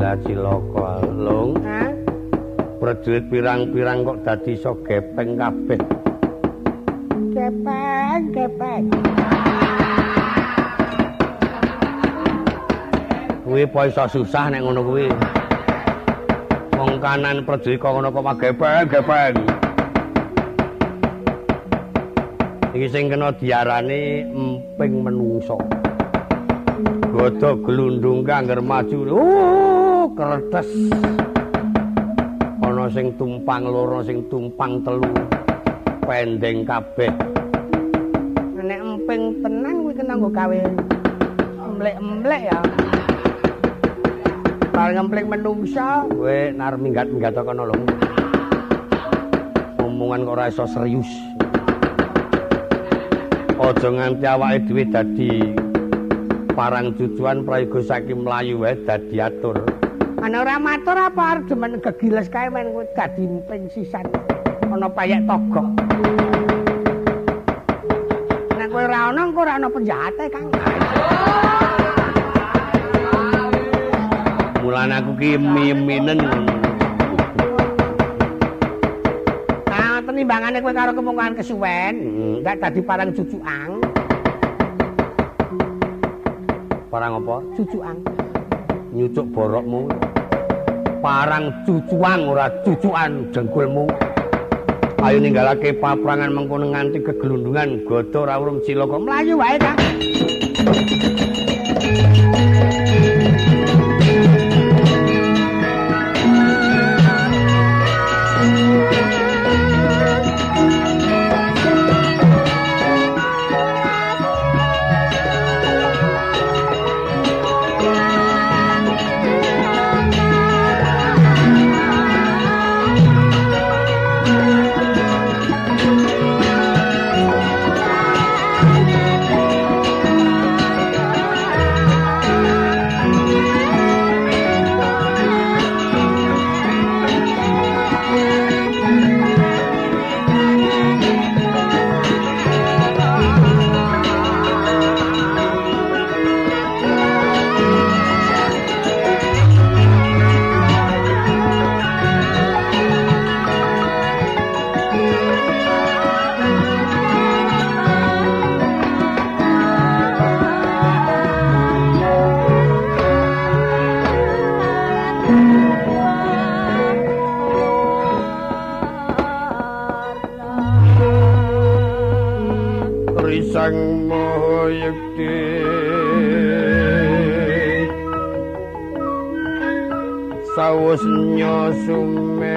Lah cilaka, Lung. Hah? Prajurit pirang-pirang kok dadi iso gepeng kabeh. Gepeng, gepeng. Kuwi apa iso susah nek ngono kuwi. Wong kanan prajurit kok ngono kok gepeng, gepeng. Iki sing kena diarani emping menungso. Godhog glundung kangger maju. Kretes. Ana sing tumpang loro, sing tumpang telu. Pendeng kabeh. Nek emping tenan kuwi kena nggo gawe emlek-emlek ya. Bar ngempling menungso, kowe nar minggat-minggat kono lho. Omongan kok ora iso serius. Aja nganti awake dhewe dadi parang cucuan prayoga saiki mlayu wae dadi atur. Ana ora matur apa arep demen gegiles kae men kowe dadi emping sisan. Ana payek togok. Nek kowe ora ana engko ora ana penjahate, Kang. Mulane aku ki miminen. Ah, tenimbangane kowe karo kemungkaran kesuwen, enggak dadi parang cucukan. Parang apa? Cucukan. Nyucuk borokmu. Parang cucuan ora cucukan dengkulmu. Ayo ninggalake paprangan mengkono nganti keglundungan godha ora urung cilaka. Mlayu wae, Kang. Risang Mahayekti sawusnya sumedi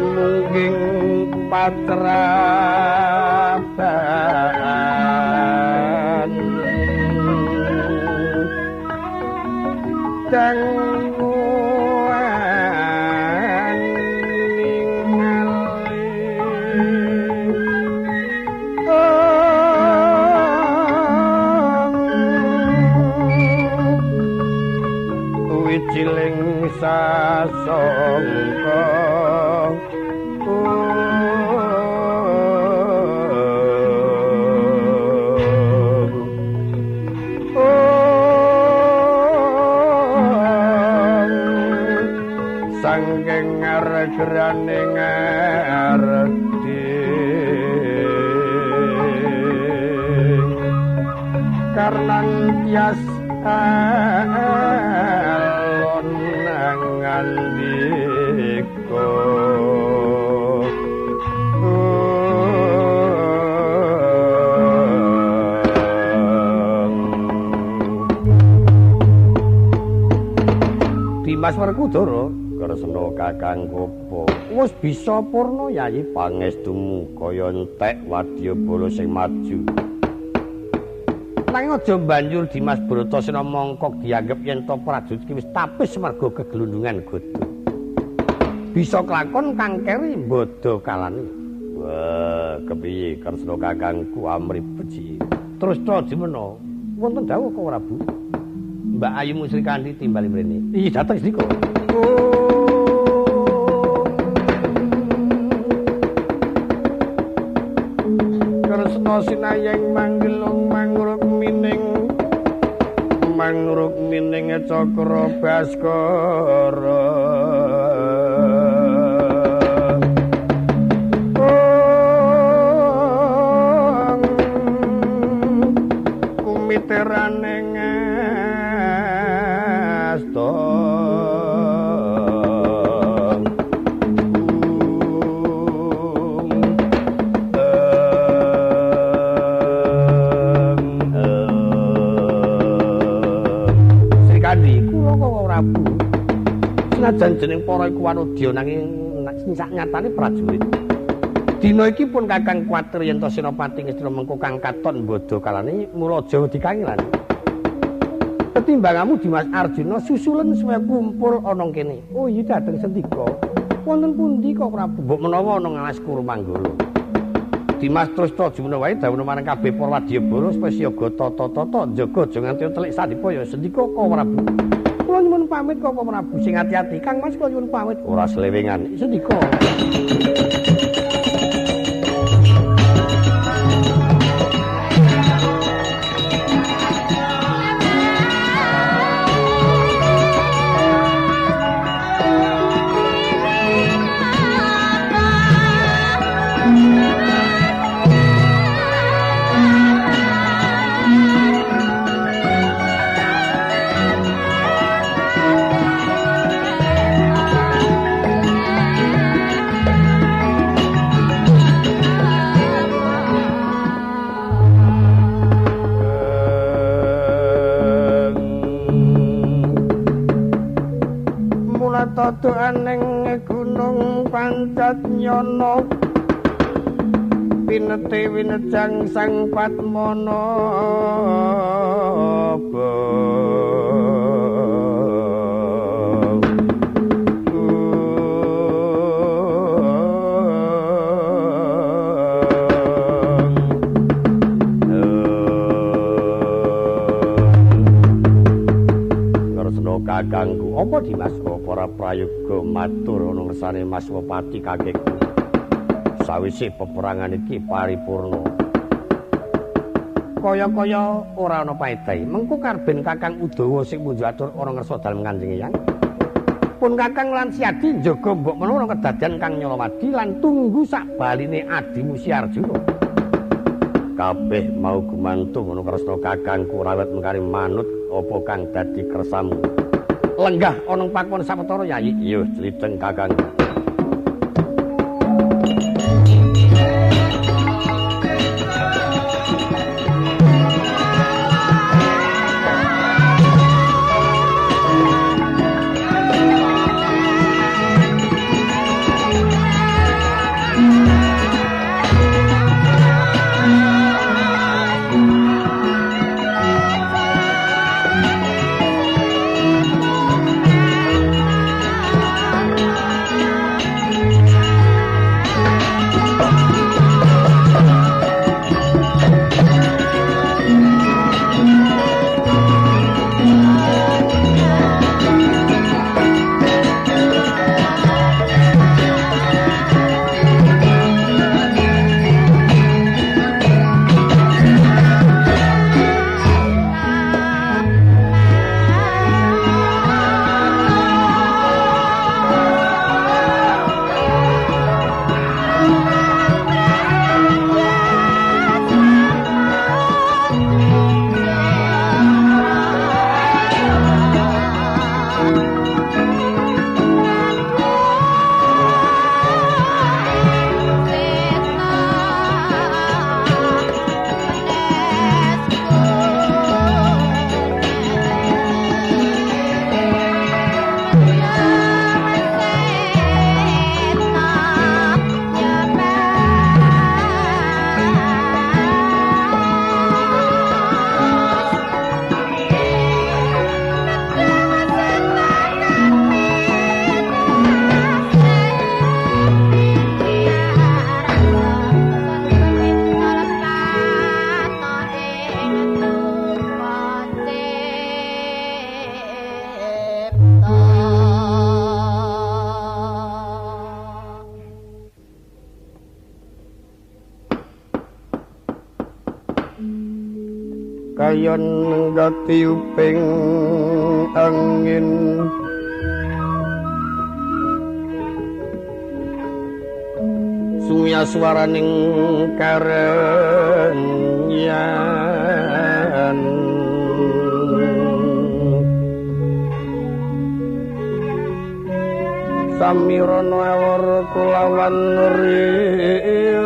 mungkin patrapan danguan ningali wiciling sasongko sangking ngargrane ngardi karnan tias alon ngandika. Dimas Werkudara Kresna Kakang Gopo wis bisa purna yayi pangestumu kaya entek wadyabala sing maju. Nanging aja banjur Dimas Bratasena mongkok dianggep yen to prajurit iki wis tapis merga keglundungan godha. Bisa klakon kang keri mbada kalane. Wah, kepiye Kresna Kakangku amri beci. Terus to jemena wonten dawuh kok Prabu. Mbak Ayu Musrikandi timbali mrene. Iki dateng sendika. Kresna sinayeng manggelung mangrukmining mangrukmining cakra baskara. Kumiterane ngasta senajan jeneng para iku wanodya nanging sak nyatane prajurit. Dina iki pun Kakang kuwatir yen to Senopati Ngastina mengko kang katon bodho kalane mula aja dikangelan. Ketimbangamu Dimas Arjuna susulen supaya kumpul ana kene. Oh iya dhateng sendika. Wonten pundi kok Prabu? Mbok menawa ana ngalas Kurumanggala. Dimas terus ta jumeneng wae dawuh marang kabeh para wadyabala supaya siaga tata-tata njaga aja nganti telik sandipa ya sendika kok Prabu. Kula nyuwun pamit kok Prabu sing ati-ati. Kang Mas kula nyuwun pamit. Ora selewengan. Sendika. Aning gunung pancat nyono pinete winejang sang Padmanaba. Kresna kakangku apa Dimas? Para prayoga matur ana ngersane Mas Wepati kakekku. Sawise peperangan iki paripurna. Kaya-kaya ora ana paedahe. Mengko karben Kakang Udawa sing munjuk atur ana ngersa dalem Kanjeng Eyang. Pun Kakang lan Siadi njaga mbok menawa ana kedadian kang Nyalawadi lan tunggu sak baline adimu Si Arjuna. Kabeh mau gumantung ana kresna kakangku rawet mengkari manut apa kang dadi kersamu. Lenggah ana pakon sawetara Yayi. Iya, jliteng Kakang. Kayon gatiuping angin sumya swaraning karenyan samirana awor kulawan riris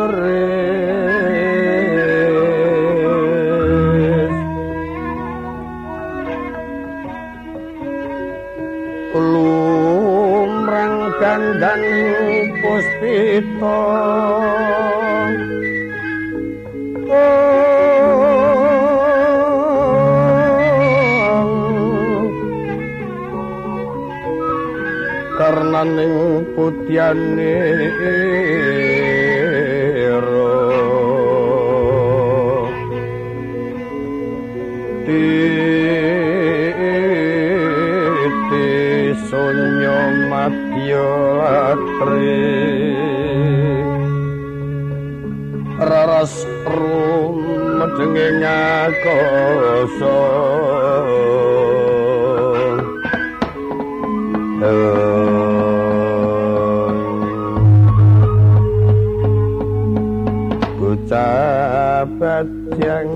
lumrang gandaning puspita karnaning putihane ira titi sonya madya latri raras rumedenge ngakasa. Bocah bajang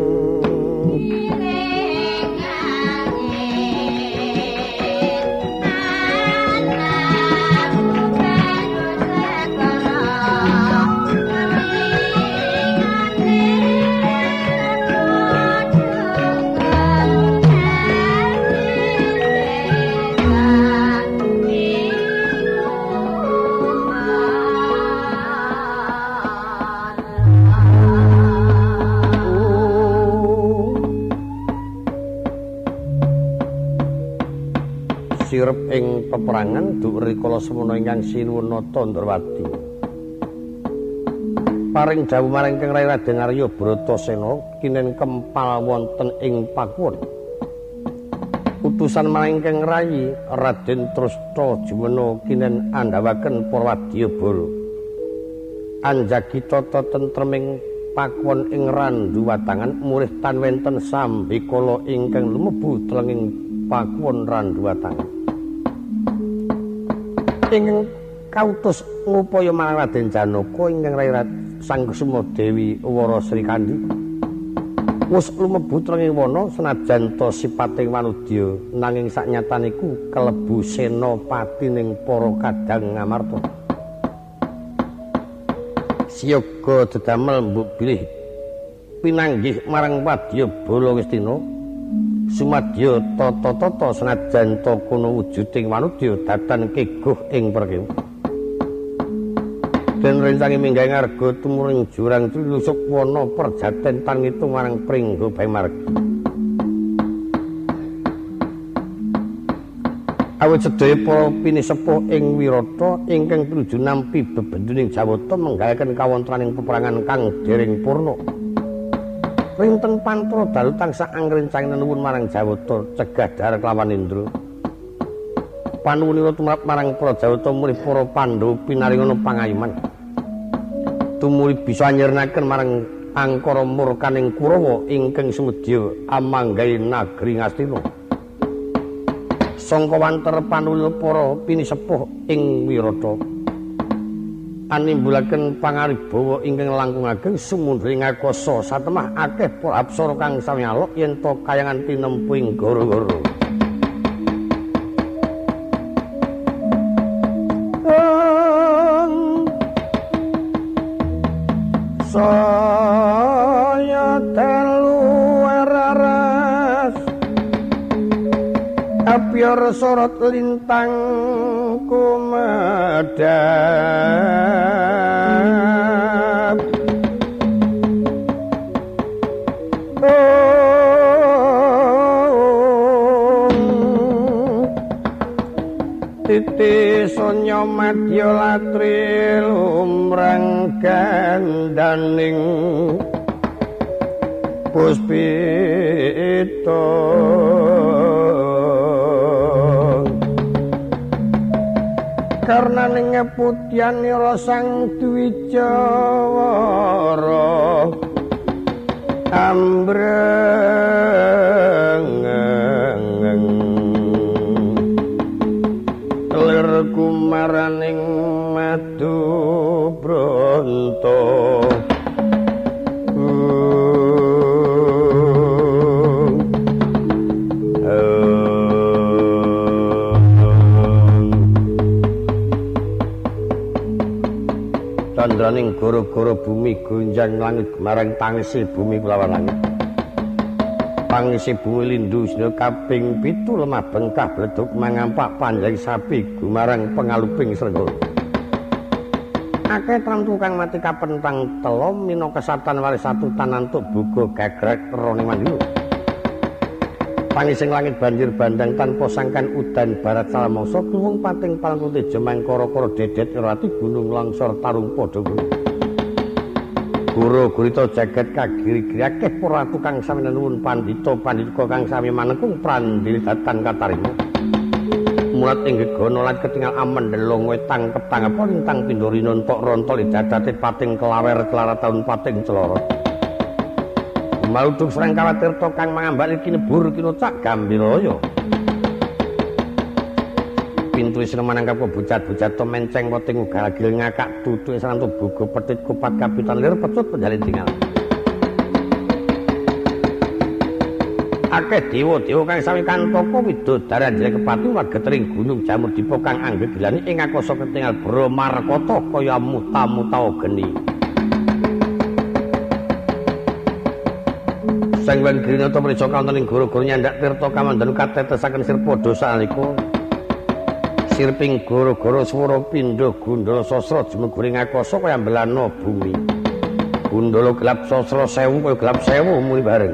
sirep ing peperangan duk rikala semono ingkang sinuwun Nata Ndrawati. Paring dawuh marang Kang Rai Raden Arya Bratasena kinen kempal wonten ing Pakuwon. Utusan marang Kang Rai Raden Trusta Jumena kinen andhawaken para wadyabala. Anjagi tata tentreming Pakuwon ing Randu Watangan murih tan wenten sambikala ingkang lumebu tlenging Pakuwon Randu Watangan. Ingkang kautus ngupaya marang Raden Janaka ingkang rai Sang Kusuma Dewi Wara Srikandhi wis lumebu trenging wana senajan ta sipating manudya nanging saknyataniku kelebu senopati ning para kadang Ngamarta. Siyaga dedamel mbok bilih pinanggih marang wadyabala Ngastina sumadya tata-tata senajan ta kono wujuding manudya datan keguh ing perkewu. Den rencangi minggah ngarga tumuring jurang tlulusuk wana perjaten tan ngitung marang pringgo bae margi. Awit sedaya para pinisepuh ing Wirata ingkang pinuju nampi bebenduning Jawata menggayaken kawontenaning peperangan kang dereng purna. Rinten pantara dalu tansah angrencangi nenuwun marang Jawata cegah dhahar kelawan Indra. Panuwunira tumrap marang para Jawata mulih para Pandhawa pinaringana pangayoman. Tumuli bisa nyirnaken marang angkara murkaning Kurawa ingkang sumedya amanggahi nagri Ngastina. Sangka wanter panuwun para pinisepuh ing Wirata animbulaken pangaribawa ingkang langkung ageng sumundhing akasa satemah akeh para apsara kang sami alok yen ta kayangan tinempu ing gara-gara. Saya telu raras apyor sorot lintang kumedhap titi sonya madya latri lumrang gandaning puspita karna ning putyanira sang Dwijawara Ambreng lir kumaraning madu bronto. Candraning goro-goro bumi gonjang langit marang tangise bumi kulawan langit. Tangise bumi lindu sina kaping 7 lemah bengkah bleduk mangampak panjang sapi gumarang pengaluping srengga. Akeh tram tukang mati kapentang telo minangka kesatan waris satu tanantuk buga gagrek roning mandura. Pangising langit banjir bandang tanpa sangkan udan barat salamangsa kluwung pating palangkunti jemang kara-kara dedet irati gunung longsor tarung padha gunung. Guru gurita jagat kagiri-giri akeh para tukang sami nenuwun pandhita pandhika kang sami manekung prandili datan katarima. Mulat ing gegana lan ketingal amendelong wetang ketang apa lintang pindha rinontok rontol idadate pating kelawer kelara taun pating celorot. Maluduk serang kawatirta kang mangambak kinebur kinocak gambiraya. Pintu isih manangkap bucat-bucat to menceng weting ugal-agil ngakak tutuke sarantu buga petit kupat kapitan lir pecut penjalin tinggal. Akeh dewa-dewa kang sami kantaka widodara jaya kepati wagetering gunung jamur dipa kang anggegilani ing akasa ketingal Bramarkata kaya muta-muta geni. Sang Hyang Girinata mrica kawonten ing goro-goro nyandak tirta kamandanu katetesaken sirpa dosa nalika sirping goro-goro swara pindha gundala sasra jumeguring akasa kaya mbelana bumi. Gundala gelap sasra sewu kaya gelap sewu muni bareng.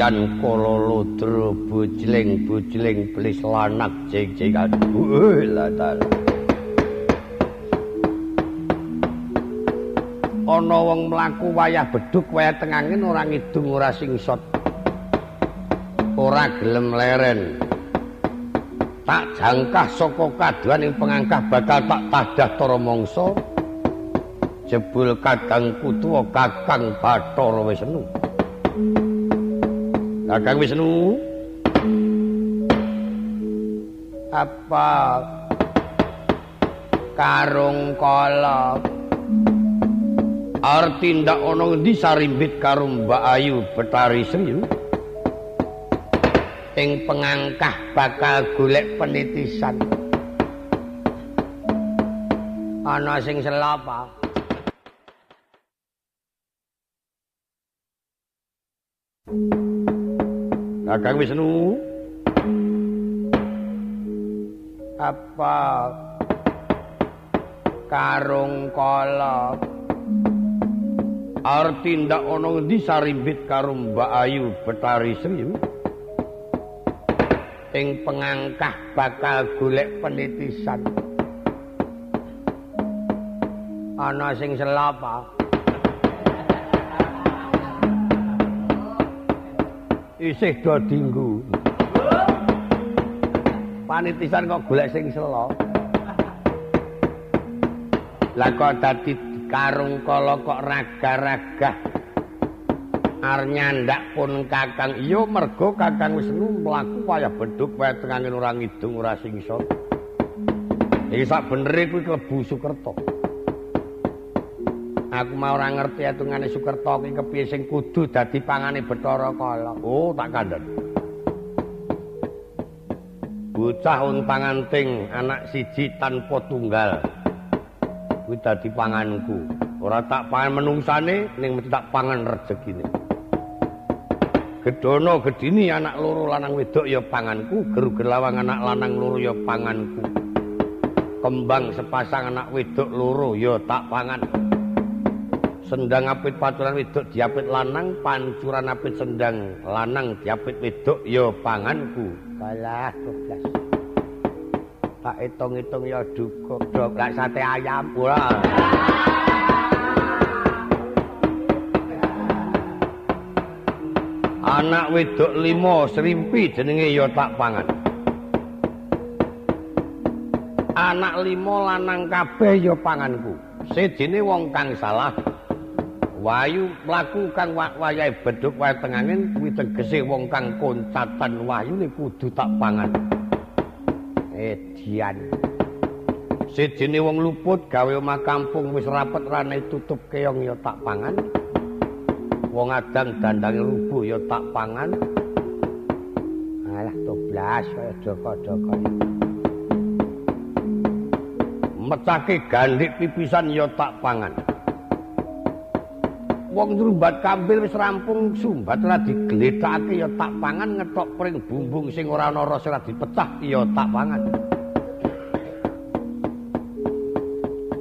Dian kala ludra bujling-bujling belis lanak jeng-jengan. Latar. Ana wong mlaku wayah bedhug wayah tengangin ora ngidung ora singsot. Ora gelem leren. Tak jangkah saka kaduhan ing pengangkah bakal tak tadah tara mangsa. Jebul kadang kutuwa Kakang Bathara Wisnu. Kakang Wisnu, apa karung kala arep tindak ana ngendi sarimbit karo Mbak Ayu Betari Sri? Ing pengangkah bakal golek penitisan. Ana sing selapa. Kakang Wisnu, apa karung kala arep tindak ana ngendi sarimbit karo Mbak Ayu Betari Sri? Ing pengangkah bakal golek penitisan. Ana sing selapa. Isih do dinggu. Panitisan kok golek sing sela. Lah kok dadi karung kala kok raga-ragah arep nyandak pun Kakang. Iya mergo Kakang Wisnu mlaku wayah bedhug wayah tengangin ora ngidung ora singsot. Iki sak benere kuwi klebu Sukerta. Aku mau ora ngerti etungane Sukerta ki kepiye sing kudu dadi pangane Bathara Kala. Oh, tak kandhani. Bocah untang-anting anak siji tanpa tunggal. Kuwi dadi panganku. Ora tak pangan menungsane ning mesti tak pangan rejekine. Gedana gedini anak loro lanang wedok ya panganku, geru-gerlawang anak lanang loro ya panganku. Kembang sepasang anak wedok loro ya tak pangan. Sendang apit pacuran wedok diapit lanang, pancuran apit sendang lanang diapit wedok ya panganku. Kalah 12. Tak hitung-hitung ya duka, dok sate ayam ora. Anak wedok 5 srimpi jenenge ya tak pangan. Anak 5 lanang kabeh ya panganku. Sejene wong kang salah wayu mlaku kang wayahe bedhug wae tengangin kuwi tegese wong kang koncatan wahyune kudu tak pangan. Edian. Sejene wong luput gawe omah kampung wis rapet rane tutup keong ya tak pangan. Wong adang dandange rubuh ya tak pangan. Alah doblas kaya doko-doko. Mecake gandik pipisan ya tak pangan. Wong nrumbat kambil wis rampung sumbat ora diglethakake ya tak pangan, ngetok pring bumbung sing ora ana rasa ora dipecah ya tak pangan.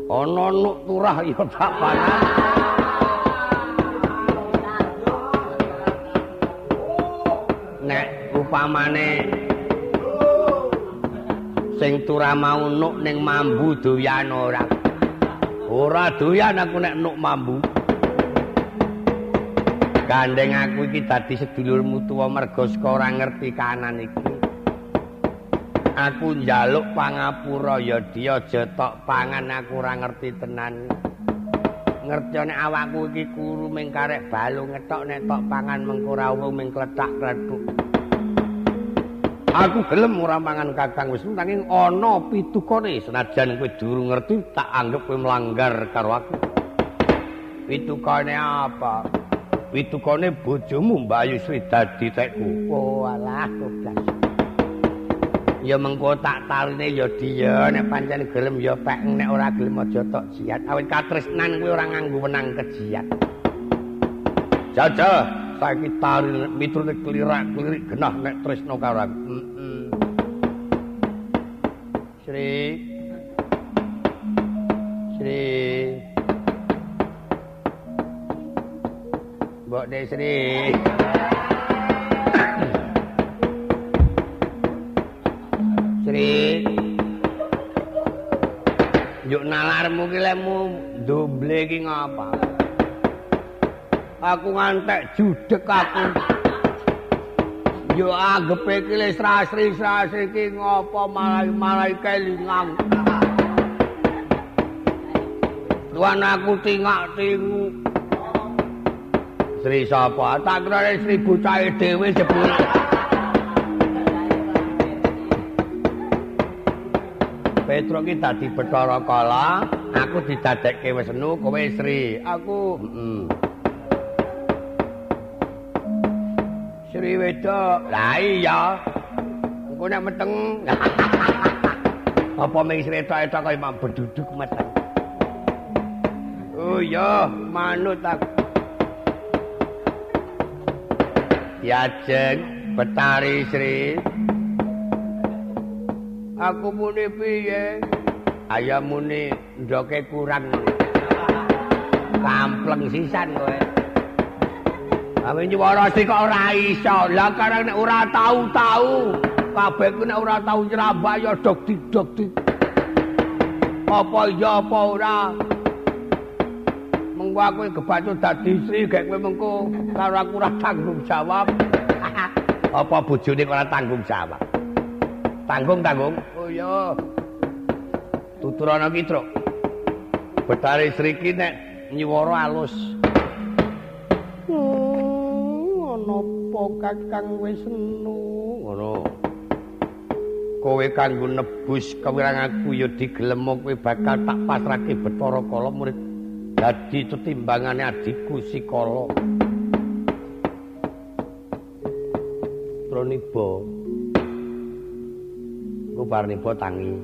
Ana nuk turah ya tak pangan. Nek upamane sing turah mau nuk ning mambu doyan ora? Ora doyan aku nek nuk mambu. Gandeng aku iki dadi sedulurmu tuwa merga saka ora ngerti kahanan iki. Aku njaluk pangapura ya dia aja tok pangan, aku ora ngerti tenan. Ngerti nek awakku iki kuru ming karek balung ngetok nek tok pangan mengko ora wong ming klethak-klethuk. Aku gelem ora mangan Kakang Wisnu nanging ana pitukane senajan kowe durung ngerti tak anggap kowe melanggar karo aku. Pitukane apa? Pitukane bojomu Mbak Ayu Sri dadi tekku. Oh alah doblas. Ya mengko tak tarine ya dia nek pancen gelem ya pek nek ora gelem aja tok jiat. Awit katresnan kuwi ora nganggo wenang kejiat. Jajal saiki tari miturute klirak-klirik genah nek tresna karo aku. Sri. Sri. Mbok Desri. Njuk nalarmu ki lemu ndomble iki ngapa? Aku ngantek judeg aku. Yo anggepe iki le srasri-srasri iki ngapa malah kelingan. Tuan aku tingak-tingu. Sri sapa? Tak kira Sri bocahe dhewe jebule. Petruk iki dadi Bathara Kala, aku didadekke Wisnu, kowe Sri. Aku heeh. Sri wedok. Lah iya. Engko nek meteng. Apa ming Sri etok-etok kaya mak beduduk meteng. Oh iya, manut aku. Diajeng Betari Sri. Aku muni piye? Ayo muni ndoke kurang. Kampleng sisan kowe. Awe nyuwara Sri kok ora iso. Lah karang nek ora tau-tau, kabeh ku nek ora tau nyerambak ya dok didok di. Apa iya apa ora? Mengko aku kebacut dadi Sri gek kowe mengko karo aku ora tanggung jawab. Apa bojone kok ora tanggung jawab? Tanggung-tanggung. Oh iya. Tuturana ki, Truk. Betari Sri ki nek nyuwara alus. Ngono apa Kakang Wisnu? Ngono. Kowe kanggo nebus kewirang aku ya digelemo kowe bakal tak pasrahke Bathara Kala murid dadi tetimbangane adikku Sikala. Troniba. Engko bar niba tangi.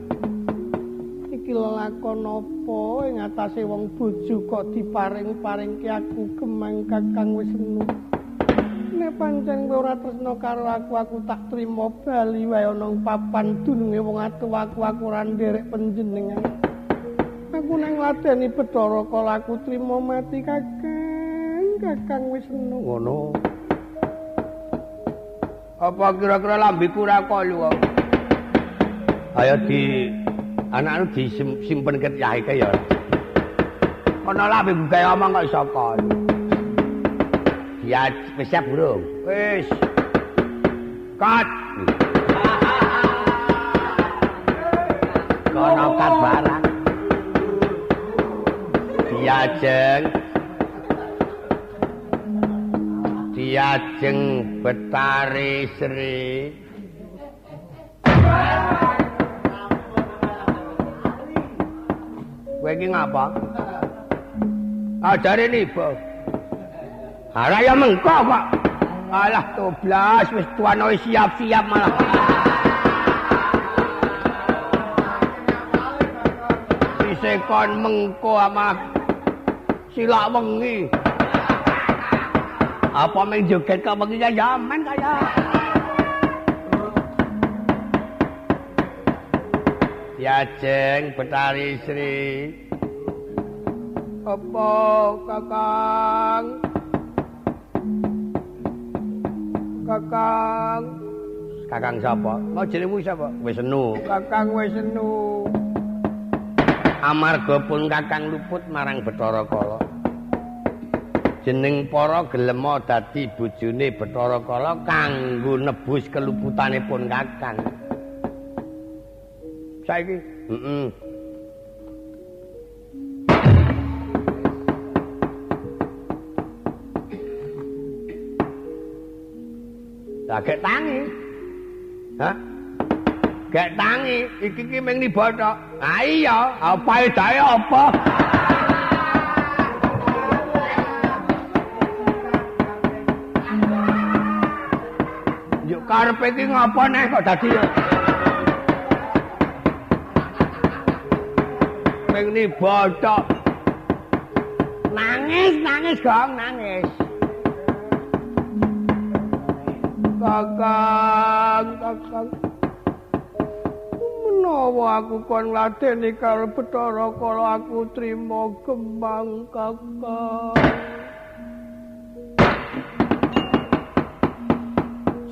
Iki lelakon apa ing atase wong bojo kok diparing-paringke aku gemang Kakang Wisnu. Nek pancen kowe ora tresna karo aku, aku tak trima bali wae ana papan dununge wong atuh aku, aku ora nderek panjenengan. Aku nang ngladeni Bathara Kala aku trima mati Kakang, Kakang Wisnu. Ngono. Apa kira-kira lambiku ora kok? Ayo di anakmu disimpen ket yahe kae ya. Ana lambe gawe omong kok iso kok. Ya wis siap burung. Wis. Kat. Kono kat barang. Diajeng. Diajeng Betari Sri. Kowe iki ngapa? Ajare niba. Ora ya mengko kok. Alah doblas wis tuane siap-siap malah. Isih kon mengko ama silak wengi. Apa mung joget kok wengi ya men kaya. Diajeng Betari Sri. Apa Kakang? Kakang. Kakang sapa? Mau jenengmu sapa? Wisnu. Kakang Wisnu. Amarga pun Kakang luput marang Bathara Kala. Jeneng para gelema dadi bojone Bathara Kala kanggo nebus keluputanipun Kakang. Saiki, heeh. Lah gek tangi. Hah? Gek tangi, iki ki ming niba tok. Ha iya, apa edahe apa? Yo karepe iki ngapa neh kok dadi ya? Ming niba tok. Nangis, nangis gong, nangis. Kakang, Kakang. Menawa aku kon ngladeni karo Bathara Kala aku trima gemang Kakang.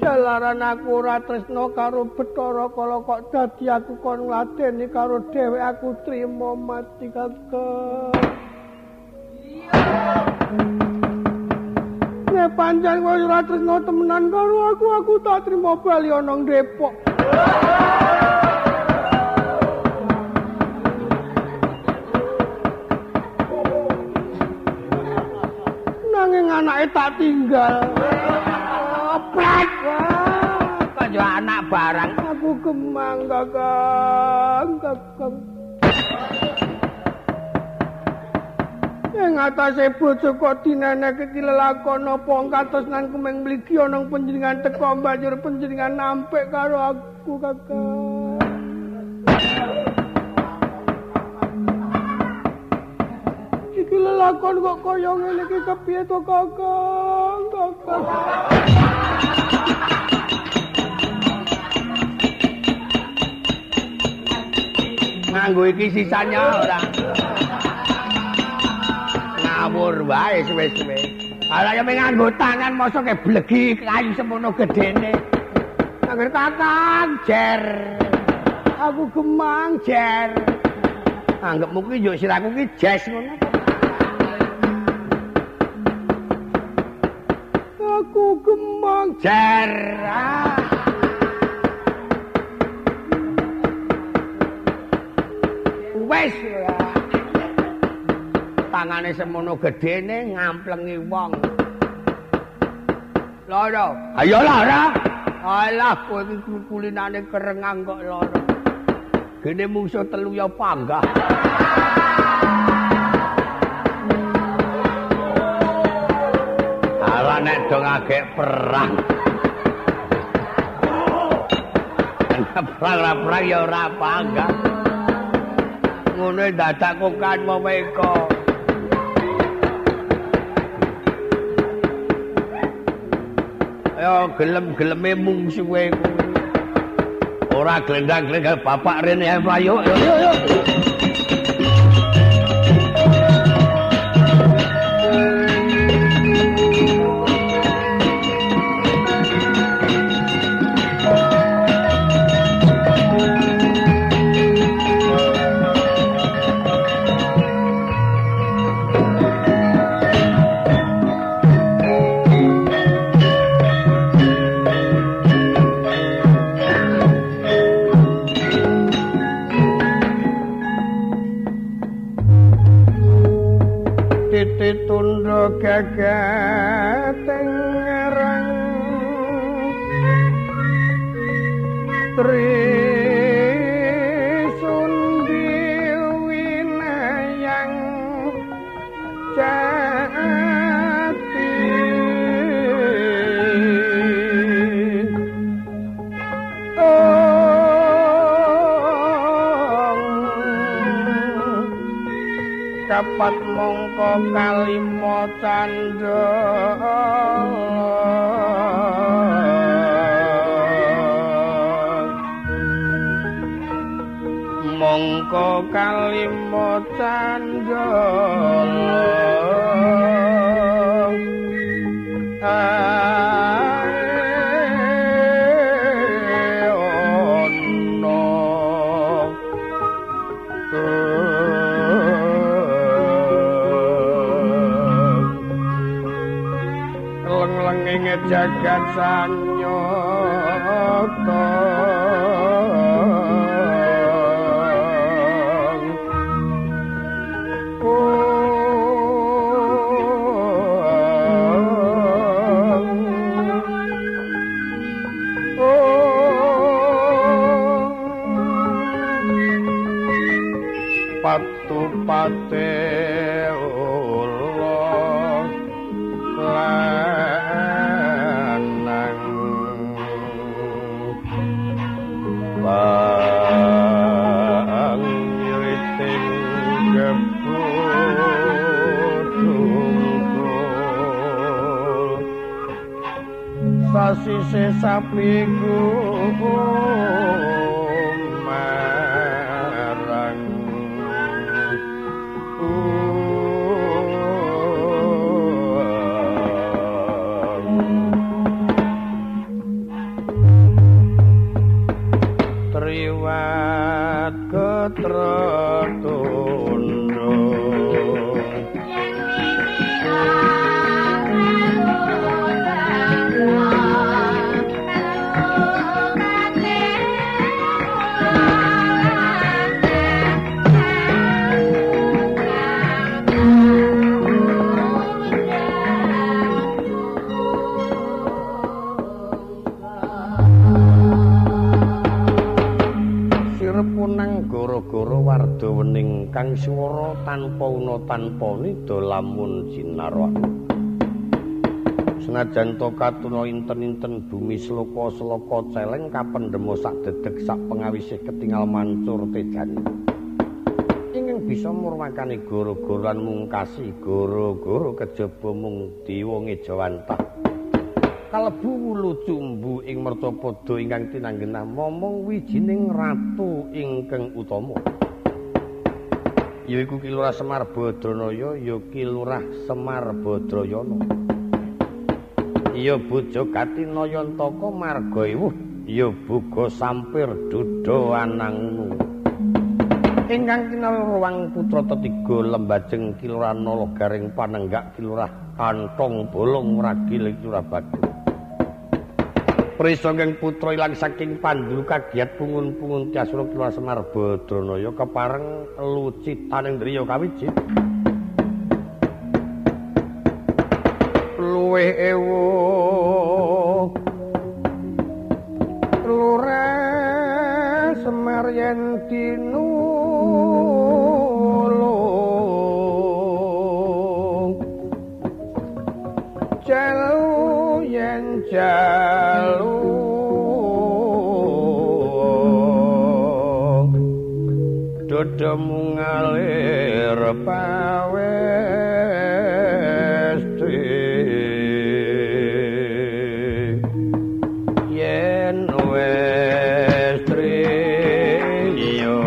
Jalaran aku ora tresna karo Bathara Kala kok dadi aku kon ngladeni karo dhewek aku trima mati Kakang. Nek pancen kowe ora tresna temenan karo aku, aku tak trima bali ana Depok. Nanging anake tak tinggal. Oprek. Kok yo anak barang. Aku gemang Kakang, Kakang. Ing atase bojo kok dineneke iki lelakon apa katresnan kumeng mligi ana panjenengan teka banjur panjenengan nampik karo aku Kakang. Iki lelakon kok kaya ngene iki kepiye to Kakang, Kakang. Nganggo iki sisanya ora. Ngawur wae suwe-suwe. Ala ya nganggo tangan mosok ke blegi kayu semono gedene. Angger Kakang jer. Aku gemang jer. Anggepmu ki yo siraku ki jes ngono. Aku gemang jer. Wes tangane semono gedene ngamplengi wong. Lara. Ayo lara. Alah kowe iki kulinane kerengang kok lara. Gene mungsuh telu ya panggah. Alah nek do ngagek perang. Perang-perang ya ora panggah. Ngono dadak kokan meweka. Ayo gelem-geleme mungsuhe kuwi. Ora glendang-glendang bapak rene ae mlayu. Yo yo yo. Titundha gegeteng ngereng Trisundi winayang jati Kapat mongko kalima candala mongko kalima candala jagat sanyata patu-pate ula lanang pangriting gebudungkul sasise sapi marang sabda wening kang swara tanpa una tanpa nida lamun jinarwa. Senajan to katuna inten-inten bumi sloka-sloka celeng kapendhema sak dedeg sak pengawisih ketingal mancur tejane. Ingkang bisa murwakani goro-goro lan mungkasi goro-goro kejaba mung dewa ngejawantah. Kalebu wulu cumbu ing mercapada ingkang tinanggenah momong wijining ratu ingkang utama. Yaiku Ki Lurah Semar Badranaya, ya Ki Lurah Semar Badrayana. Ya bojo gati Nayantaka marga ewuh, ya boga sampir duda anangunu. Ingkang kinarwang putra tetiga lembajeng Ki Lurah Nala Garing panenggak Ki Lurah Kantong Bolong ragil Ki Lurah Bagong. Prisa ingkang putra ilang saking pandhu kagiat pungun-pungun tiasura Ki Lurah Semar Badranaya kepareng lucitaning driya kawiji. Luwih ewuh Lurah Semar yen dinulung jalu yen jalu dodemu ngalir pawesti yen wis triyo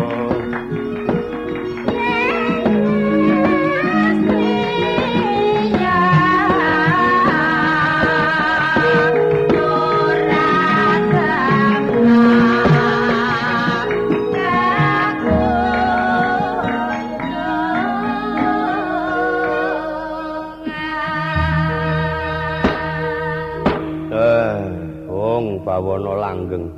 bawana langgeng.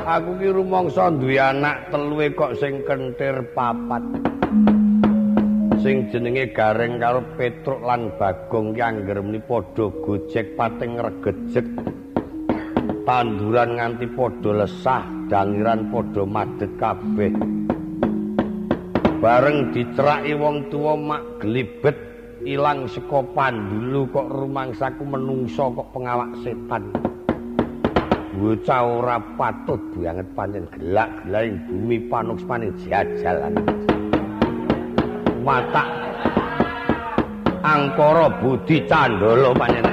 Aku ki rumangsa duwe anak teluwe kok sing kentir papat. Sing jenenge Gareng karo Petruk lan Bagong ki angger muni padha gojek pating regejek. Tanduran nganti padha lesah, dangiran padha madhet kabeh. Bareng diceraki wong tuwa mak glibet ilang saka pandulu kok rumangsaku menungso kok pengawak setan. Bocah ora patut banget pancen gelak-gelaing bumi panuksmane jajalan. Watak angkara budi candala pancen.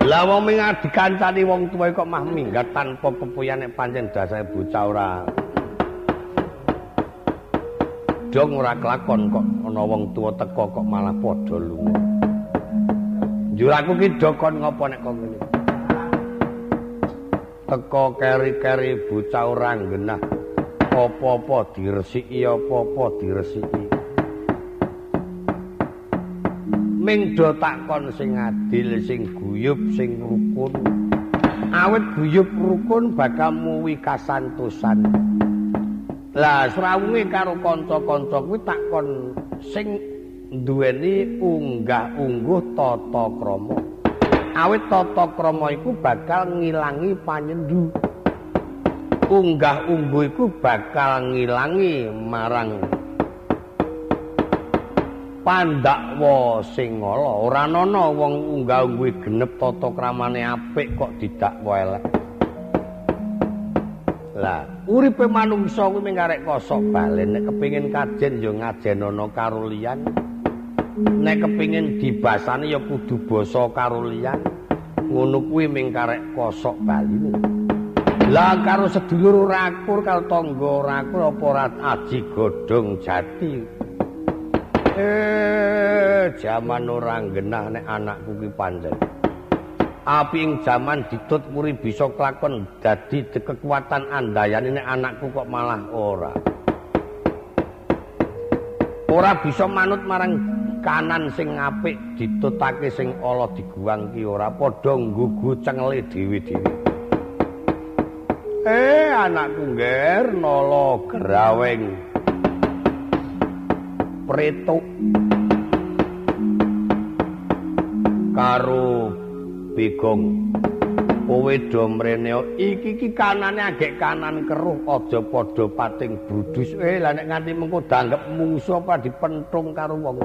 Lah wong ming dikancani wong tuwa kok mah minggat tanpa pepuyan nek pancen dasare bocah ora dong ora kelakon kok ana wong tuwa teka kok malah padha lunga. Njur aku ki do kon ngopo nek kok ngene. Teka keri-keri bocah ora nggenah apa-apa diresiki apa-apa diresiki. Ming do takon sing adil, sing guyub, sing rukun. Awit guyub rukun bakal muwi kasantosan. Lah srawunge karo kanca-kanca kuwi takon sing duweni unggah-ungguh tata krama. Awit tata krama iku bakal ngilangi panyendu. Unggah-ungguh iku bakal ngilangi marang pandakwa sing ala. Ora ana wong unggah-ungguhe genep tata kramane apik kok didakwa elek. Lah, uripe manungsa kuwi mung karek kosok balen. Nek kepengin kajen ya ngajenono karo liyan. Nek kepengin dibasani ya kudu basa karo liyan. Ngono kuwi mung karek kosok baline. Lah karo sedulur ora akur, karo tangga ora akur, apa ora aji godhong jati. Jaman ora nggenah nek anakku ki pancen. Api ing jaman ditut muri bisa kelakon dadi kekuatan andayane nek anakku kok malah ora. Ora bisa manut marang kanan sing apik ditutake sing ala diguwang ki ora padha nggugu cengele dhewe-dhewe. Anakku ngger nala graweng. Pretuk. Karo Bagong. Kowe do mrene iki iki kanane agek kanan keruh aja padha pating brudus. Lah nek nganti mengko danggep mungsu apa dipentung karo wong.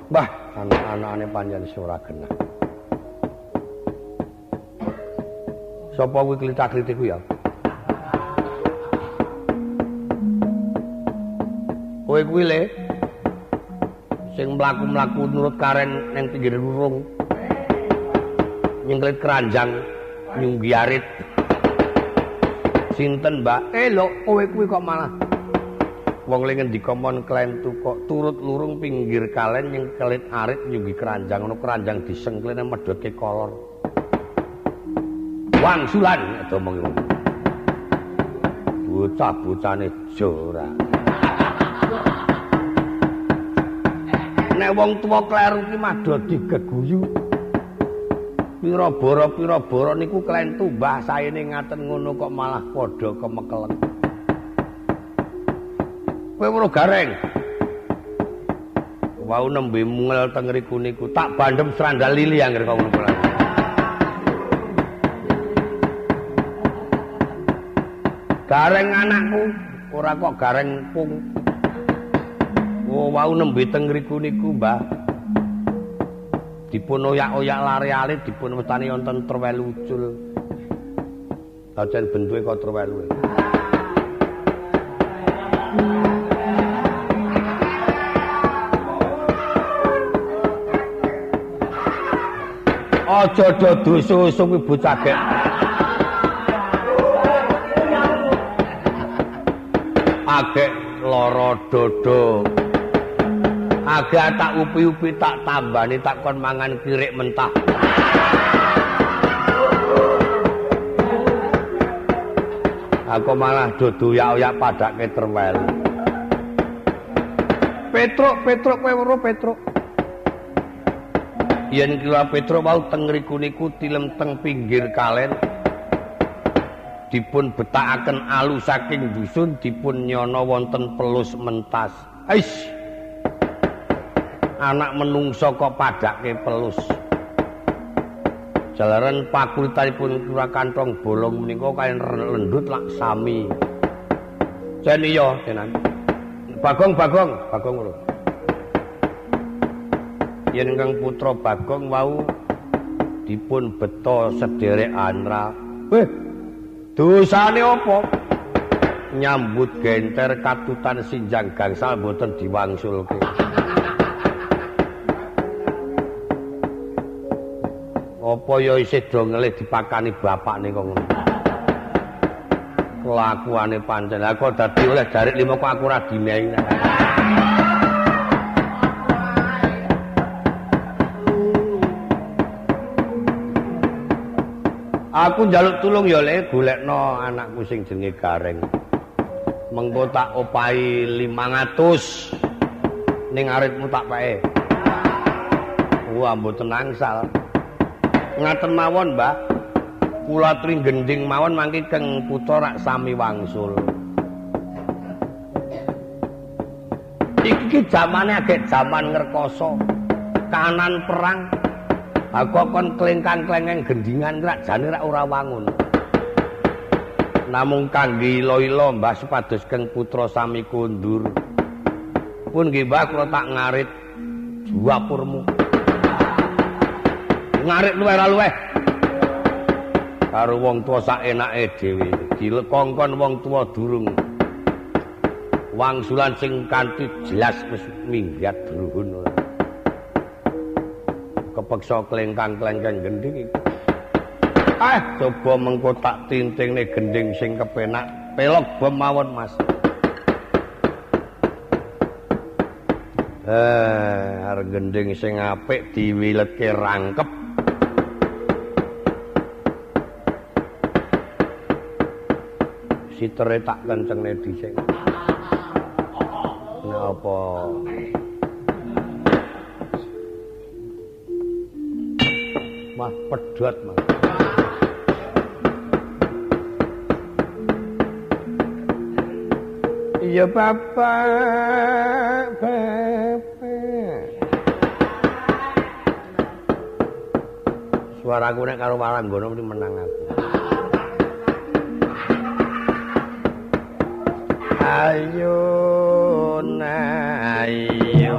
Mbah, anak-anakane pancen ora genah. Sapa kuwi klitak-klitik kuwi ya? Kowe kuwi le sing mlaku-mlaku nurut karen ning pinggir lurung. Nyengklit keranjang nyunggi arit. Sinten, Mbak? Lho, kowe kuwi kok malah wong le ngendika mon klentu kok turut lurung pinggir kalen nyengkelit arit nyunggi keranjang ono keranjang disengklene medhotke kolor. Wangsulan diomong ngono. Bocah-bocane jora. Nek wong tuwa kleru ki mah do digeguyu. Pira-bara niku klentu mbah saene ngaten ngono kok malah padha kemekelen. Kowe weruh Gareng. Wau nembe mungel teng ngriku niku tak bandhem srandal lili anggere kok ngono. Gareng anakku, ora kok gareng pung. Oh, wau nembe teng ngriku niku, Mbah. Dipun oyak-oyak lare alit dipun wastani wonten trewelu ucul. Pancen bentuke kok trewelu. Aja do dusu-usu kuwi bocah gek. Agek lara dodo. Agak tak upi-upi tak tambani tak kon mangan kirik mentah. Aku malah dodo oyak-oyak padake terwel. Petruk, Petruk kowe weruh Petruk. Yen kira Petruk wau teng ngriku niku tilem teng pinggir kalen. Dipun betakaken alu saking dusun dipun nyana wonten pelus mentas. Ais. Anak menungso kok padake pelus. Jalaran pakulitanipun kura kantong bolong menika kaliyan lendut lak sami. Jen iya tenan. Bagong, Bagong, Bagong lho. Yen ingkang putra Bagong wau dipun beto sederek Anra. Weh, dosane apa? Nyambut genter katutan sinjang gangsal mboten diwangsulke. Apa ya isih do ngelih dipakani bapakne kok ngono. Kelakuane pancen. Lah kok dadi oleh jarik limo kok aku ora dinehi. Aku njaluk tulung ya le golekno anakku sing jenenge Gareng. Mengko tak opahi 500 ning aritmu tak peke. Wah, mboten angsal. Ngaten mawon, Mbah. Kula aturi gendhing mawon mangke keng putra rak sami wangsul. Iki ki jamane agek jaman ngrekoso. Kanan perang. Aku kon klengkang-klengeng gendingan rak jane rak ora wangun. Namung kangge ila-ila Mbah supados keng putra sami kondur. Pun nggih Mbah kula tak ngarit dapurmu. Ngarit luweh ra luweh. Karo wong tuwa sak enake dhewe. Dilekongkon wong tuwa durung. Wangsulan sing kanthi jelas wis minggat druhun. Kepeksa klengkang-klengkeng gendhing iki. Ah, coba mengko tak tintingne gendhing sing kepenak. Pelok bom mawon, Mas. Arep gendhing sing apik diwiletke rangkep. Sitere tak kencengne dhisik. Napa? Mah pedhot, Mas. Iya bapak, bapak. Suaraku nek karo Waranggana mesti menang aku. Ayo ayo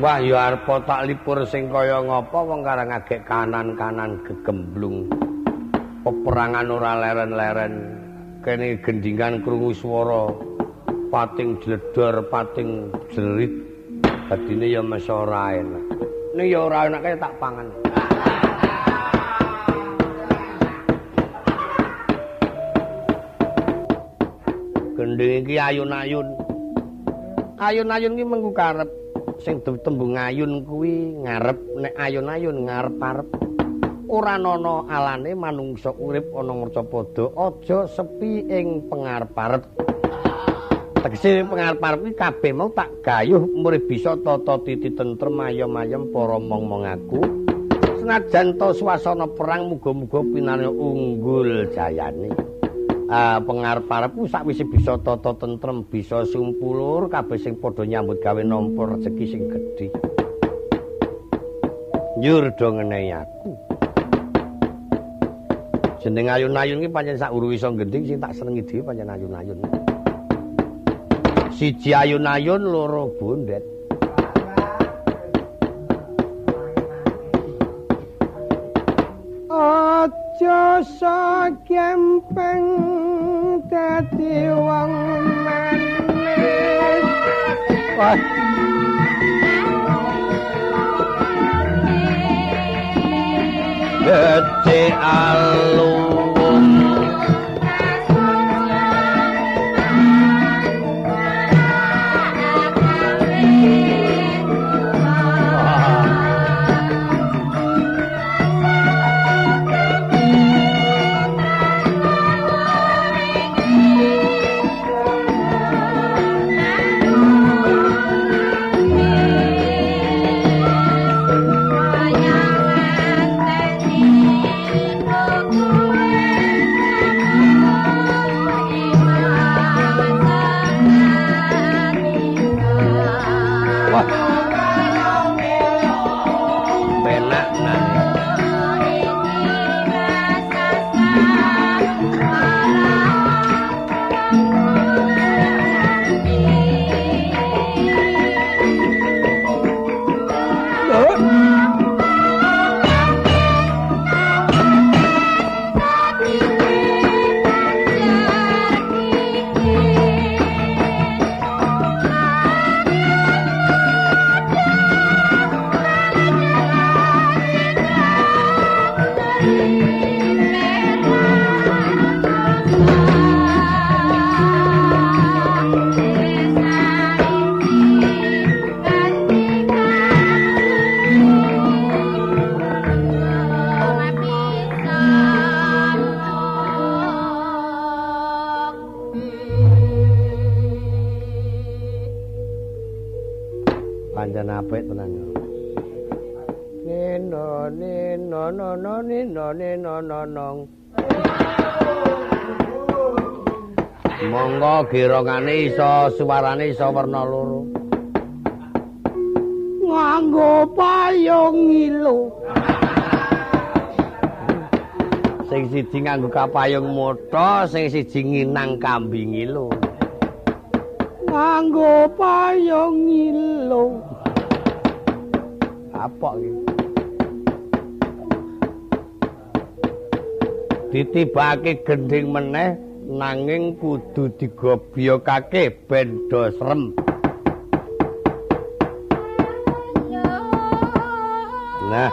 Wah ya arep tak lipur sing kaya ngapa wong karang agek kanan-kanan gegemblung. Peperangan ora leren-leren. Kene gendingan krungu swara pating jledor, pating jerit. Dadine ya mes ora enak. Ning ya ora enak kaya tak pangan. Gending iki ayun-ayun. Ayun-ayun iki mengku karep. Sing tembung ayun kuwi ngarep, nek ayun-ayun ngarep-arep. Ora ana alane manungsa urip ana marcapada, aja sepi ing pengarep-arep. Tegese pengarep-arep kuwi kabeh mau tak gayuh murih bisa tata titi tentrem ayem-ayem para mong-mong aku. Senajan to swasana perang muga-muga pinane unggul jayane. Pengarep-arepku sakwise bisa tata tentrem, bisa sumpulur kabeh sing padha nyambut gawe nampa rejeki sing gedhe. Njur do ngenehi aku. Jeneng ayun-ayun iki pancen sak uru iso gending sing tak senengi dhewe pancen ayun-ayun. Siji ayun-ayun, loro bondet. Aja sakempeng dadi wong manis. Wah. Becik alung Pancen apik tenan. Neno neno no no neno neno no nong. Monggo girongane iso suwarane iso werna loro. Nganggo payung ngilu. Sing siji nganggo kapayung motha, sing siji nginang kambing ngilu. Nganggo payung ngilu. Apok iki. Ditibake gendhing meneh nanging kudu digobyokake ben do serem. Nah.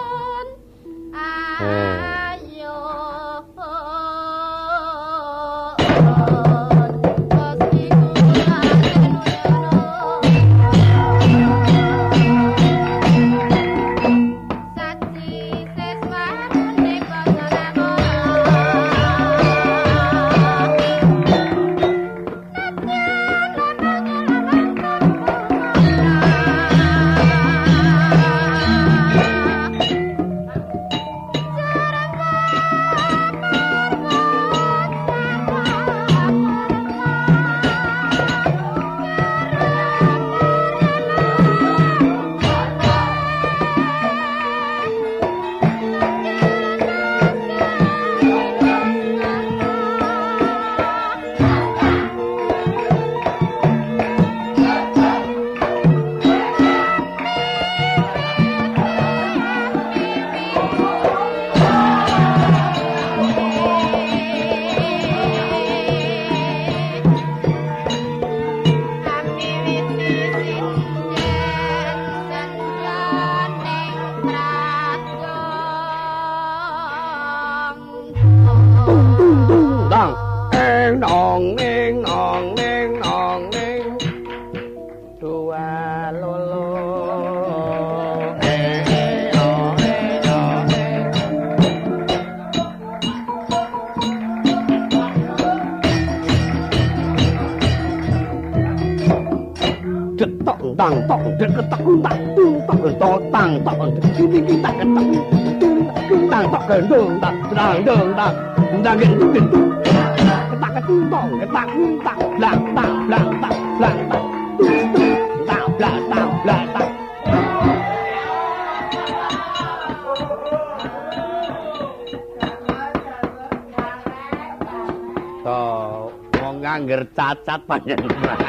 Cacat panjenengan.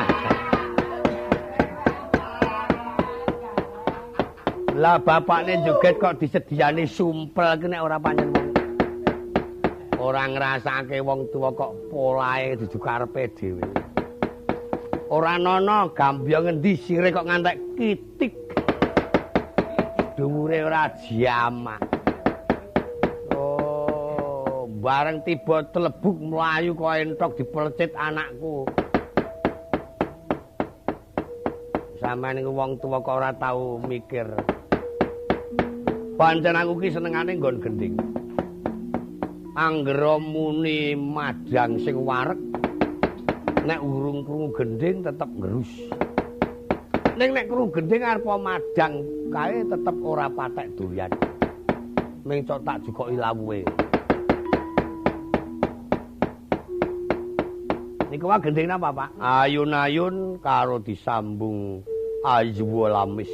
Lah bapakne joget kok disediani sumpel ki nek ora pancen wong. Ora ngrasake wong tuwa kok polahe dudu karepe dhewe. Ora ana gambya ngendi sire kok ngantek kitik. Dhuwure ora jamak. Oh, bareng tiba telebuk mlayu kok entok dipelecit anakku. Sampeyan niku wong tuwa kok ora tau mikir. Pancen aku ki senengane nggon gendhing. Anggere muni madang sing wareg, nek urung krungu gendhing tetep ngerus. Ning nek krungu gendhing arep madang kae tetep ora patek doyan. Ming cok tak jukoki lawuhe. Niku wae gendhing napa, Pak? Ayun-ayun karo disambung ayuwa lamis.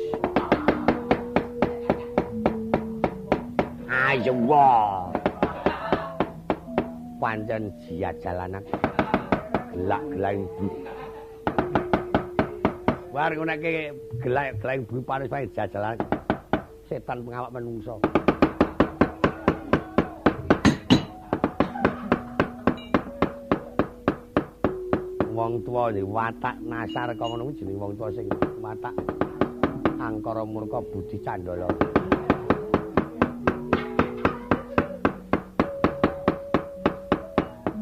Ayuwa. Pancen jalanan gelak-gelaing bu. War ngono nek gelak-gelaing bu panis pae jajalan. Setan pengawak menungso. Wong tuwa iki watak nasar kok ngono kuwi jeneng wong tuwa sing watak angkara murka budi candala.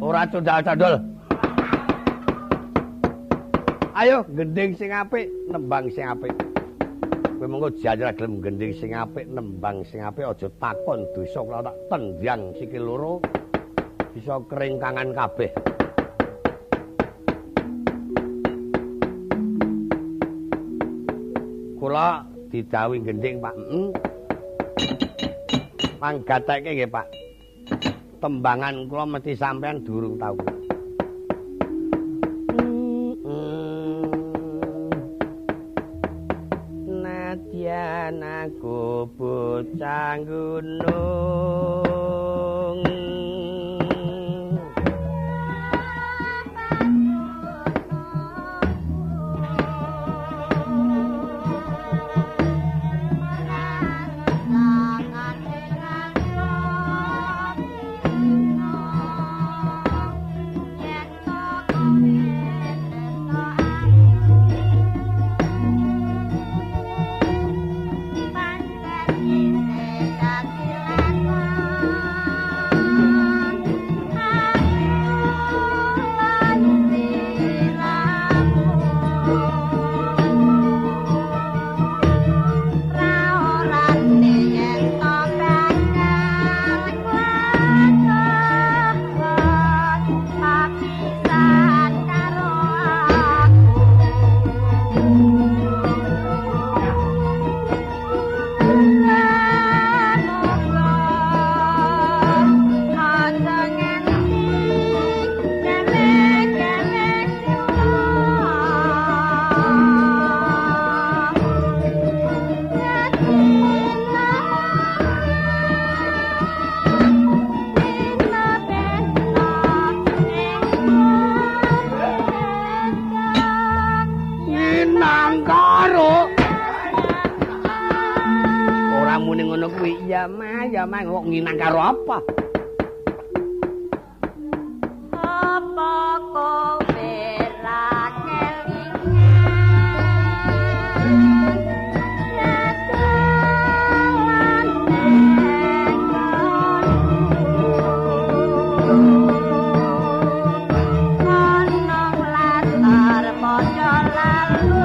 Ora candal-candol. Ayo gendhing sing apik, nembang sing apik. Kowe mengko jajal gelem gendhing sing apik, nembang sing apik, aja takon dosa kula tak tendang sikil loro bisa keringkangan kabeh. Kula Didhawuhi gendhing, Pak. Heeh. Manggateke nggih, Pak. Tembangan kula mesti sampean durung tau. Nadyan aku bocah gunung. Kok nginang karo apa? Apa kowe ra kelingan? Ana latar maca lalu.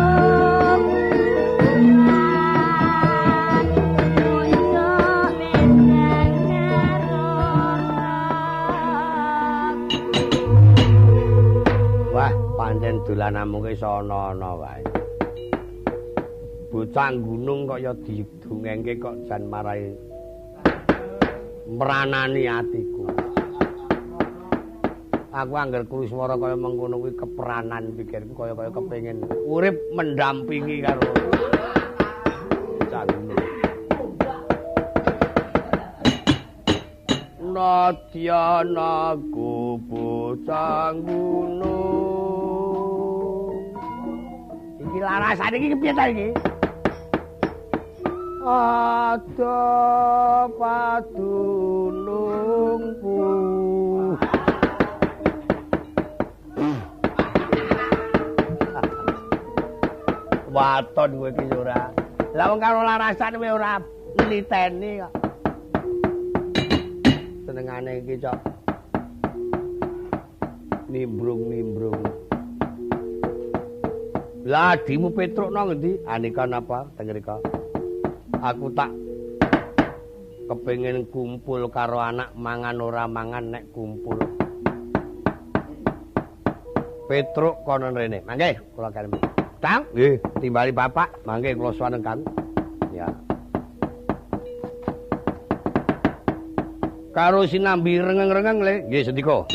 Pancen dolananmu ki iso ana-ana wae. Bocah gunung kok ya didongengke kok jan marai mranani atiku. Aku angger krungu swara kaya mengkono kuwi kepranan pikirku kaya-kaya kepengin urip mendampingi karo bocah gunung. Nadyan aku bocah gunung. Iki larasane iki kepiye ta iki? Ada padunungku. Waton kowe iki ora. Lah wong karo larasan kowe ora niteni kok. Senengane iki cok. Nimbrung-nimbrung. Lah adimu Petruk nang ngendi? Aneka napa teng mriko? Aku tak kepengin kumpul karo anak mangan ora mangan nek kumpul. Petruk kono rene. Mangke kula kalem. Kang, nggih, timbali bapak, mangke kula suwan Kang. Ya. Karo sinambi rengeng-rengeng le, nggih sendika.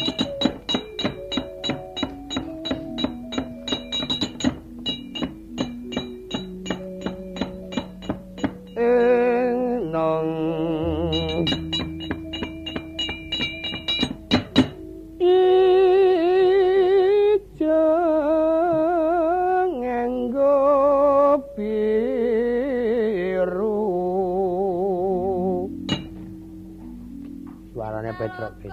Petruk wis.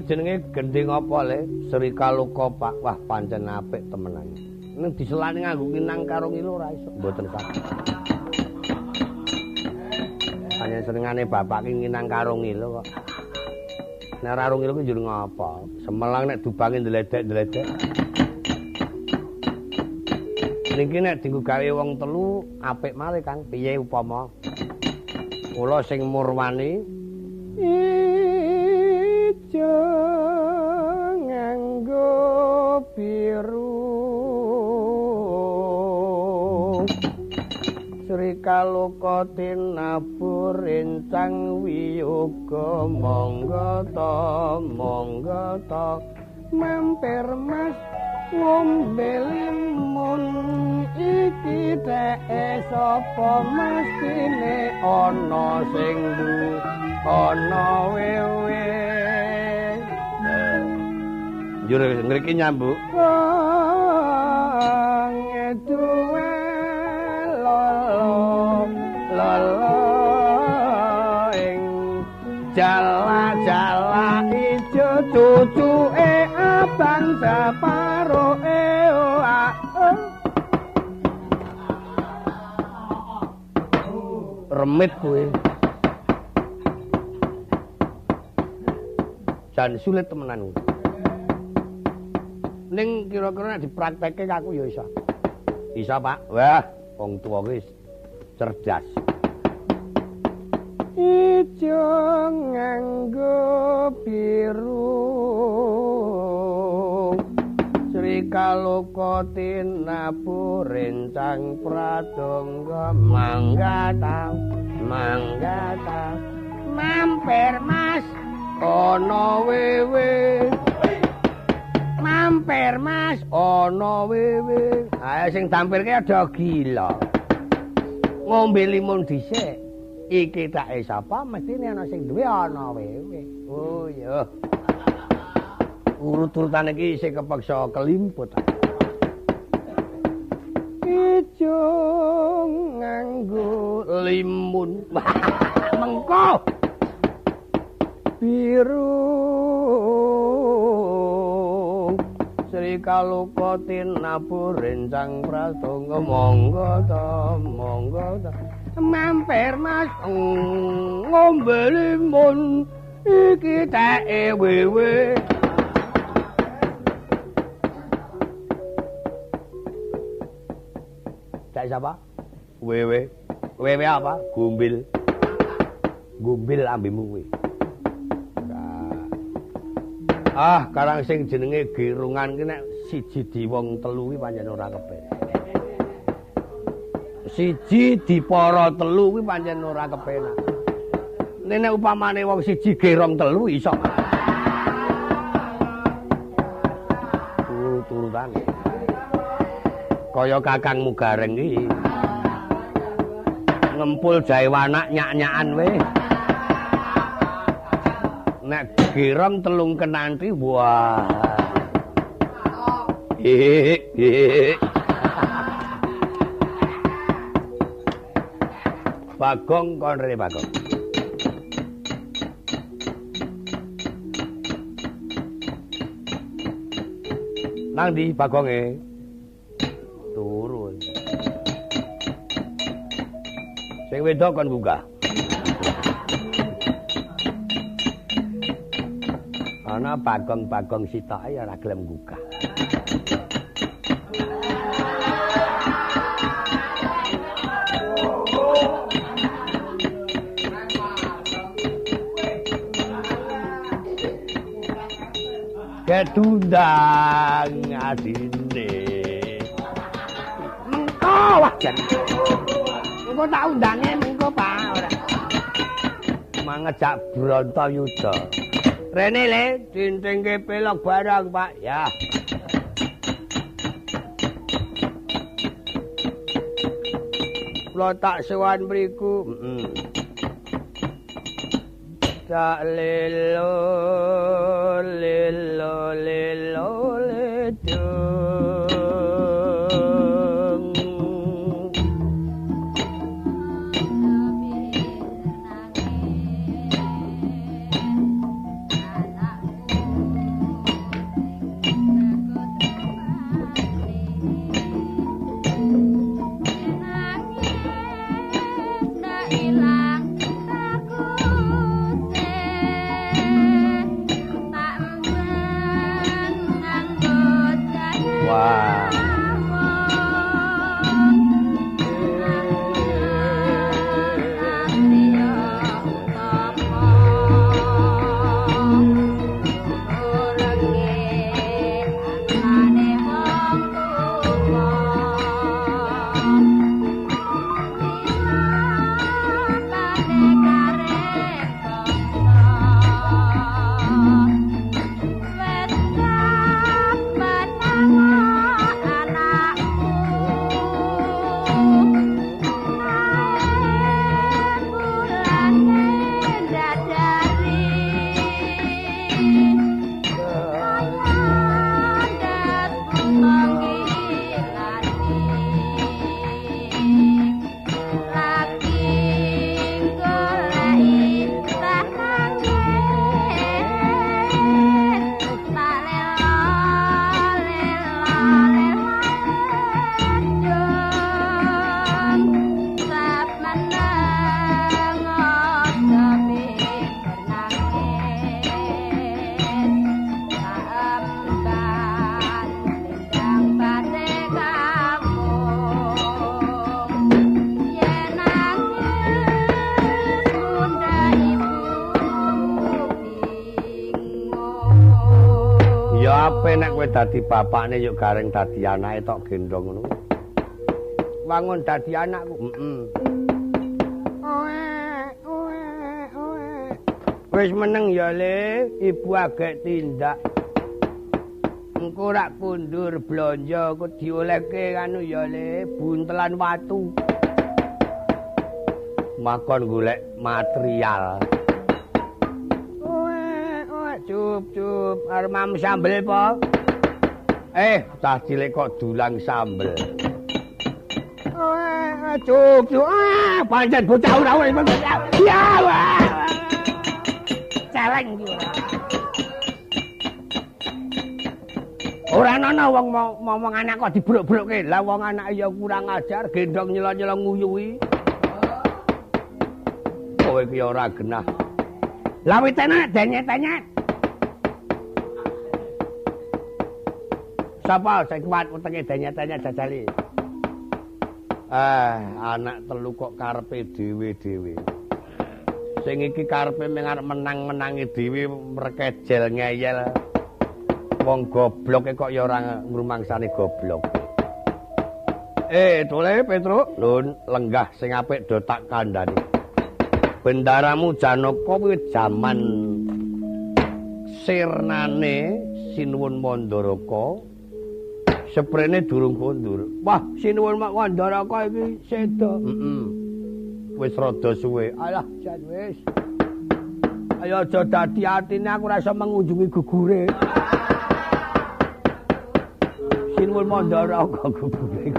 jenenge gending apa le? Sri Kaloka, Pak. Wah, pancen apik temenan. Ning diselani nganggo nginang karo ngilo ora iso. Mboten saged. Pancen senengane bapak ki nginang karo ngilo kok. Nek ora ngilo ki njur ngapa? Semelang nek dubange ndledek-ndledek. Niki nek dienggo gawe wong telu apik malih, Kang. Piye upama? Kula sing murwani ijo nganggo biru Sri Kaloka tinabur rencang wiyoga monggo ta mampir mas ngombe limun iki teke sapa mestine ana sing ana wewe. Njur ngriki nyambuk ngeduwe lolo lolo ing jala-jala ijo cucuke abang separo remit kowe. Jan sulit temenan. Ning kira-kira nek dipraktekke aku ya iso. Iso, Pak. Wah, wong tuwa wis cerdas. Ijo nganggo biru Sri Kaloka tinabur rencang pradonga mangga ta mampir mas ana wewe mampir mas ana wewe. Ayo sing dampirke ada gila ngombe limun dhisik iki take sapa mestine ana sing duwe ana wewe. Oh iya, urut-urutan iki isih kepeksa kelimput. Ijo nganggo limun mengko biru Sri Kaloka tinabur rencang pradonga monggo ta mampir mas ngombe limun iki teke wewe. Cak siapa? Wewe. Wewe apa? Gumbil. Gumbil ambemu kuwi. Ah, karang sing jenenge gerungan ki nek siji di wong telu kuwi pancen ora kepenak. Siji di para telu kuwi pancen ora kepenak. Nek upamane wong siji gerong telu iso. Turut-turutane. Kaya kakangmu Gareng iki. Ngempul jae wanak nyak-nyakan weh. Nek gerong telung kenanti wah. Bagong kon rene Bagong. Nang ndi Bagonge? Turun. Sing wedok kon munggah. Ana bagong-bagong sitoke ya ora gelem nggugah. Ketundang adine. Mengko wah jan. Mengko tak undange mengko Pak ora. Mangejak Brontoyuda. Rene le, dintingke pelok barang, Pak. Ya. Kula tak sowan mriku. Heeh. Tak lelo lelo lelo ledung. Nek kowe dadi bapakne yo gareng dadi anake tok gendhong ngono. Wangun dadi anakku. Heeh. Oe oe oe. Wis meneng ya Le, ibu agek tindak. Engko rak kundur blonjo kok diolehke anu ya Le, buntelan watu. Makon golek material. Cup cup arep mam sambel po. Cah cilik kok dulang sambel. Cup cup pancen bocah ora ora. Ya wah. Celeng iki ora. Ora ana wong ngomong anak kok dibruk-brukke. Lah wong anake ya kurang ajar, gendhong nyela-nyela nguyuhi. Kowe iki ora genah. Lah witene denyet-denyet. Sapa sing kuat wetenge denyet-denyet jajali? Anak telu kok karepe dhewe-dhewe. Sing iki karepe mung arep menang-menangi dhewe mrekejel ngeyel. Wong gobloke kok ya ora ngrumangsani goblok. Tole Petruk, lun lenggah sing apik do tak kandhani. Bendaramu Janaka kuwi jaman sirnane Sinuwun Mandaraka. Seprene durung kondur. Wah, Sinuwun Mandaraka iki seda. Heeh. Wis rada suwe. Alah, jan wis. Ayo aja dadi atine aku ora iso mengunjungi gugure. Sinuwun Mandaraka gugure.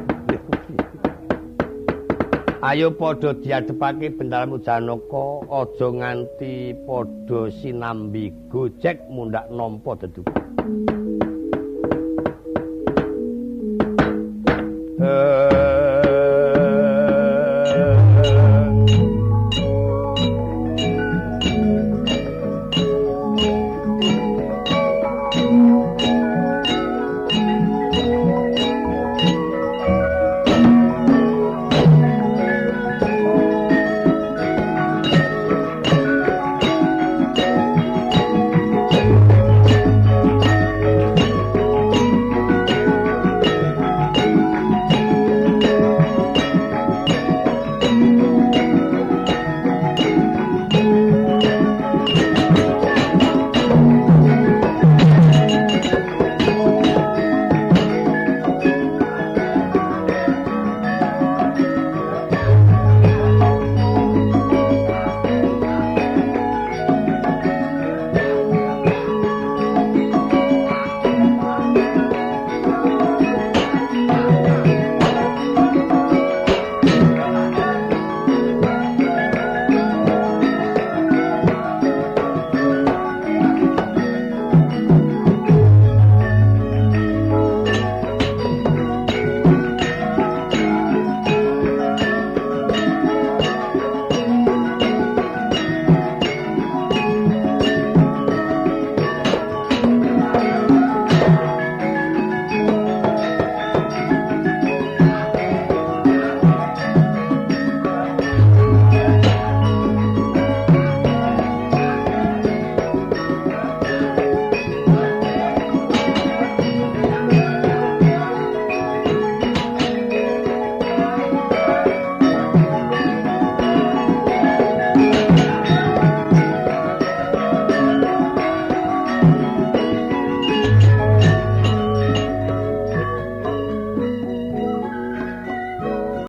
Ayo padha diadepake Bendaramu Janaka, aja nganti padha sinambi gojek mundhak nampa deduka.